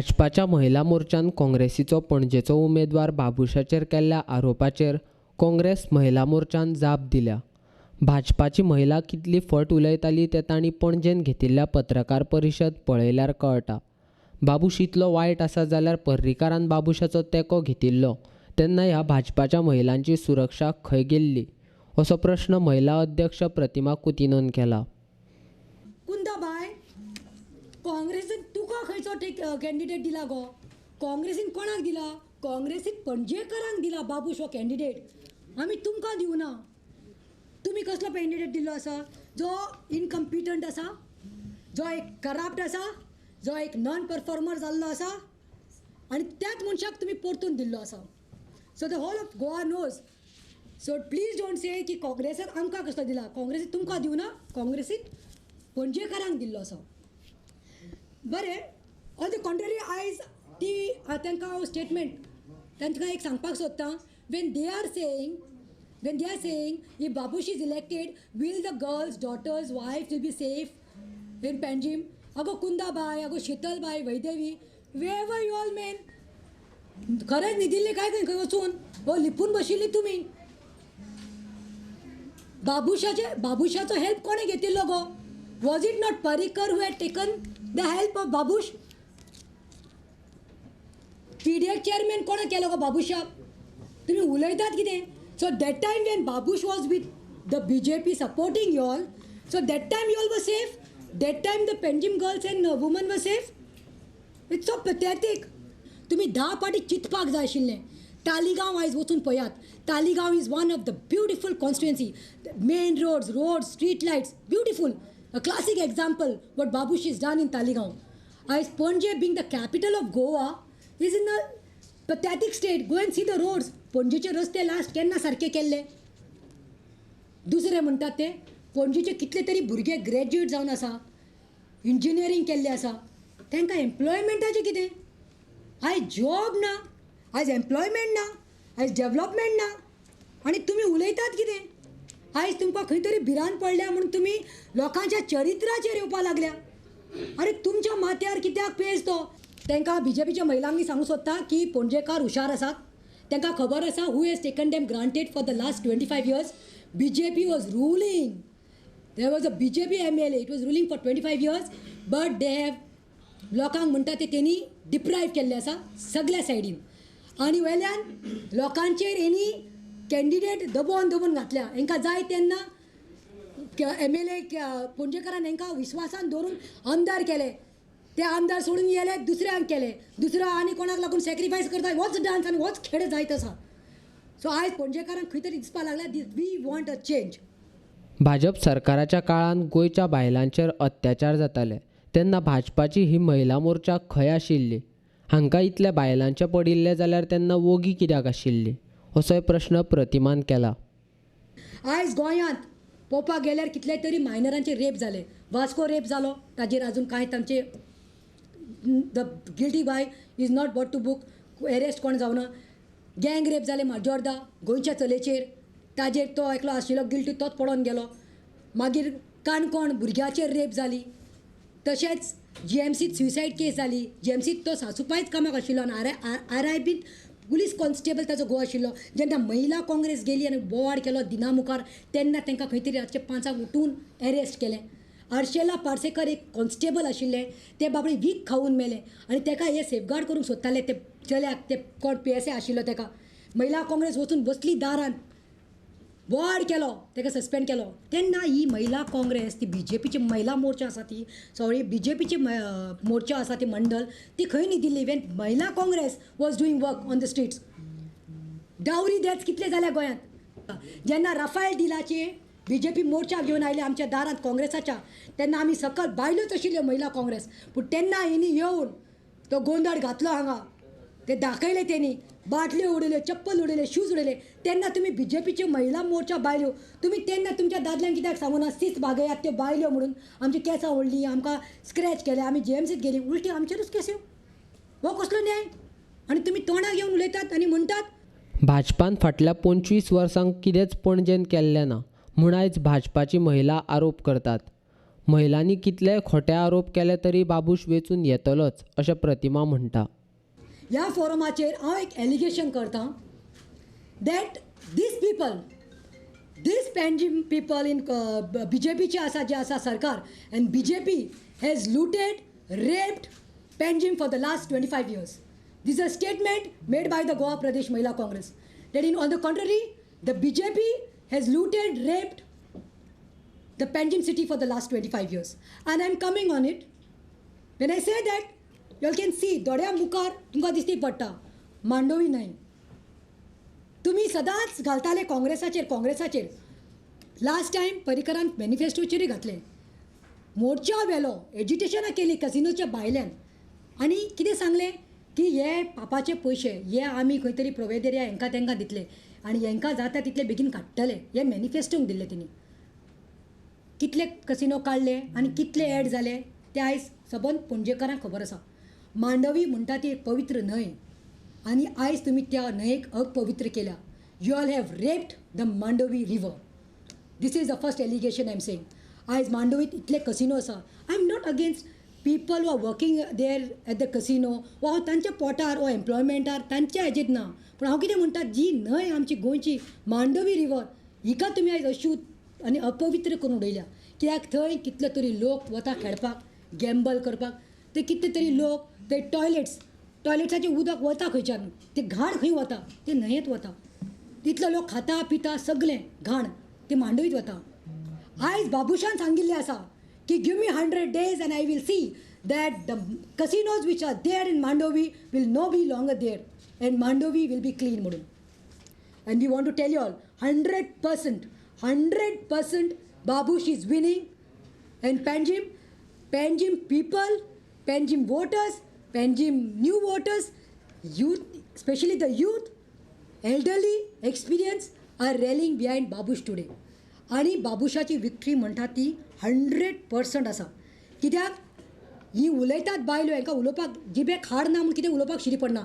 भाजपाच्या महिला मोर्चान काँग्रेसीचो पणजेचो उमेदवार बाबुशाचेर केल्ल्या आरोपाचेर काँग्रेस महिला मोर्चान जाप दिल्या. भाजपाची महिला कितली फट उलयताली तें तांणी पणजेन घेतिल्ल्या पत्रकार परिशद पळयल्यार कळटा. बाबूश इतलो वायट आसा जाल्यार पर्रीकारान बाबूशाचो तेंको घेतिल्लो तेन्ना ह्या भाजपाच्या महिलांची सुरक्षा खंय गेल्ली असो प्रश्न महिला अध्यक्ष प्रतिमा कुतिनोन केला. कुंदाबाय, काँग्रेसीन तुका खंयचो कॅन्डिडेट दिला गो? काँग्रेसीन कोणाक दिला? काँग्रेसीन पणजेकारांक दिला बाबूश हो कॅन्डिडेट. आमी तुमकां दिवना. तुमी कसलो कॅन्डिडेट दिल्लो आसा? जो इनकम्पिटंट आसा, जो एक करप्ट आसा, जो एक नॉन परफॉर्मर जाल्लो आसा आनी त्याच मनशाक तुमी परतून दिल्लो आसा. So the whole of Goa knows. So please don't say की काँग्रेसान आमकां कसलो दिला. काँग्रेसीन तुमकां दिवना, काँग्रेसीन पणजेकारांक दिल्लो आसा. बरें, ऑन the contrary आयज ती तांकां हांव स्टेटमेंट तांकां एक सांगपाक सोदतां. When they are saying if Babush is elected, will the girls, daughters, wife will be safe in Panjim? अगो कुंदाबाय, अगो शीतलबाय, वैदेवी, where were you all men? खरेंच न्हिदिल्ले काय खंय खंय वचून हो लिपून बशिल्ली तुमी? बाबुशाचो हेल्प कोणें घेतिल्लो गो? Was it not Parrikar who had taken the help of Babush? PDA chairman कोणें केलो गो बाबुशाक? तुमी उलयतात कितें? So that time when Babush was with the BJP supporting you all, so that time you all were safe? That time the Panjim girls and women were safe? It's so pathetic. तुमी 10 फावटी चिंतपाक जाय आशिल्लें. तालिगांव आयज वचून पळयात. Taleigao is one of the beautiful constituency. Main roads, road, street lights, beautiful. A classic example what Babush is done in Taleigao. आयज Panaji being the capital of Goa is in a pathetic state. Go and see the roads. पणजेचे रस्ते last केन्ना सारके केल्ले? दुसरे म्हणटात ते पणजेचे कितले तरी भुरगे ग्रॅज्युएट जावन आसा, इंजिनियरींग केल्ले आसा, तांकां एम्प्लॉयमेंटाचें कितें? आयज जॉब ना, आयज एम्प्लॉयमेंट ना, आयज डेवलपमेंट ना आनी तुमी उलयतात कितें? आयज तुमकां खंय तरी भिरांत पडल्या म्हूण तुमी लोकांच्या चरित्राचेर येवपा लागल्या. आरे, तुमच्या माथ्यार कित्याक पेज तो? तांकां बीजेपीच्या महिलांनी सांगूंक सोदता की पणजेकार हुशार आसात. तांकां खबर आसा who has taken them granted for the last 25 years. BJP was ruling. There was a BJP MLA. It was ruling for 25 years, but they have लोकांक म्हणटा ते तेणी डिप्रायव केल्ले आसा सगल्या सायडीन आनी वेल्यान लोकांचेर हेणी कॅन्डिडेट दबोवन दबोवन घातल्या. हेंकां जाय तेन्ना एमएलए. पणजेकारान हेंकां विस्वासान दवरून आमदार केले. ते आमदार सोडून गेले, दुसऱ्यांक केले, दुसरो आनी कोणाक लागून सॅक्रिफायस करता. होच डान्स आनी होच खेळ जायत आसा. सो आयज पणजेकारांक खंय तरी दिसपाक लागल्या, we want a change. Bhajap सरकाराच्या काळांत गोंयच्या बायलांचेर अत्याचार जाताले तेन्ना भाजपाची ही महिला मोर्चा खंय आशिल्ली? हांकां इतल्या बायलांचें पडिल्लें जाल्यार तेन्ना वोगी कित्याक आशिल्ली असोय प्रश्न प्रतिमान केला. आयज गोंयांत पळोवपाक गेल्यार कितले तरी मायनरांचे रेप जाले. वास्को रेप जालो, ताजेर आजून कांय तांचे the guilty boy is not brought to book, arrest कोण जावना. गँग रेप जाले माजोर्दा गोंयच्या चलयेचेर, ताजेर तो एकलो आशिल्लो गिल्टी, तोच पडोन गेलो. मागीर काणकोण भुरग्याचेर रेप जाली. तशेंच जीएमसीत सुसायड केस जाली. जीएमसीत तो सासूपायच कामाक आशिल्लो आनी आरआयबीत पुलीस कॉन्स्टेबल ताचो घोव आशिल्लो. जेन्ना महिला काँग्रेस गेली आनी बोवाळ केलो दिना मुखार, तेन्ना तांकां खंय तरी रातचे 5 आंक उठून एरेस्ट केलें. आर्शेला पार्सेकर एक कॉन्स्टेबल आशिल्ले, ते बाबडे वीख खावन मेले आनी ताका हे सेफगार्ड करूंक सोदताले ते चल्याक, ते कोण पीएसए आशिल्लो ताका. महिला काँग्रेस वचून बसली दारान, बोवाळ केलो, ताका सस्पेंड केलो. तेन्ना ही महिला काँग्रेस, ती बीजेपीची महिला मोर्चा आसा ती, सॉरी, बीजेपीची मोर्चा आसा ती मंडल, ती खंय न्हिदिल्ली when Mahila Congress was doing work on the streets? Dowry deaths कितले जाल्या गोंयांत? जेन्ना राफायल डिलाचे बीजेपी मोर्चा घेवन आयले आमच्या दारांत काँग्रेसाच्या, तेन्ना आमी सकल बायलोच आशिल्ल्यो महिला काँग्रेस. पूण तेन्ना हेणी येवन तो गोंदळ घातलो हांगा, ते दाखयले तेणी, बाटल्यो उडयल्यो, चप्पल उडयले, शूज उडयले. तेन्ना तुमी बीजेपीच्यो महिला मोर्चा बायल्यो, तुमी तेन्ना तुमच्या दादल्यांक कित्याक सांगूना शिस्त बागयात त्यो बायल्यो म्हणून? आमची केंसां ओडलीं, आमकां स्क्रॅच केले, आमी जीएमसीत गेलीं, उलटी आमचेरूच केसी. हो कसलो न्याय? आनी तुमी तोंडाक येवन उलयतात आनी म्हणटात भाजपान फाटल्या 25 वर्सांक कितेंच पणजेन केल्लें ना म्हूण आयज भाजपाची महिला आरोप करतात. महिलांनी कितलेय खोटे आरोप केले तरी बाबूश वेंचून येतलोच अशें प्रतिमा म्हणटा. ह्या फोरमाचेर हांव एक एलिगेशन करता that these people, these Panjim people in बीजेपीचे आसा जे आसा सरकार and BJP has looted, raped Panjim for the last 25 years. This a statement made by the Goa Pradesh Mahila Congress that in on the contrary the BJP has looted, raped the Panjim city for the last 25 years. And I am coming on it. When I say that, you all can see दोळ्या मुखार तुमकां दिश्टी पडटा मांडोवी न्हंय. तुमी सदांच घालताले काँग्रेसाचेर, काँग्रेसाचेर. Last time पर्रीकरान मॅनिफेस्टोचेरूय घातलें, मोर्चा व्हेलो, एजिटेशनां केली कसिनोच्या भायल्यान आनी कितें सांगलें की हे पापाचे पयशे हे आमी खंय तरी प्रोवेदरिया हेंकां तेंकां दितले आनी हेंकां जाता तितले बेगीन काडटले. हे मॅनिफेस्टोंक दिल्ले तेणी. कितले कसिनो काडले आनी कितले एड जाले ते आयज सबंद पणजेकारांक खबर आसा. मांडवी म्हणटा ती एक पवित्र न्हंय आनी आयज तुमी त्या न्हंयेक अपवित्र केल्या. You all have raped the Mandovi river. This is the first allegation I am saying. आयज मांडवीत इतले कसिनो आसा. I am not against people who are working there at the casino वा हांव तांच्या पोटार वा एम्प्लॉयमेंटार तांच्या हेजेर ना, पूण हांव कितें म्हणटा, जी न्हंय आमची गोंयची मांडवी रिवर हिका तुमी आयज अशुद्ध आनी अपवित्र करून उडयल्या. कित्याक थंय कितले तरी लोक वता खेळपाक, गॅम्बल करपाक, ते कितले तरी लोक ते टॉयलेट्स, टॉयलेट्साचें उदक वता खंयच्यान, ते घाण खंय वता, ते न्हंयेंत वता. तितलो लोक खाता पिता सगलें घाण ते मांडवीत वता. आयज बाबूशान सांगिल्लें आसा की give me 100 days and I will see that the casinos which are there in Mandovi will no be longer there and Mandovi will be clean म्हणून. And we want to tell you all 100%, 100% Babush is winning and Panjim, Panjim people, Panjim voters, Panjim new voters, youth, specially the youth, elderly, experience are rallying behind Babush today. आनी बाबुशाची victory म्हणटा ती 100% आसा. कित्याक ही उलयतात बायलो, हांकां उलोवपाक जिबेक हाड ना म्हूण कितें उलोवपाक शिरी पडना.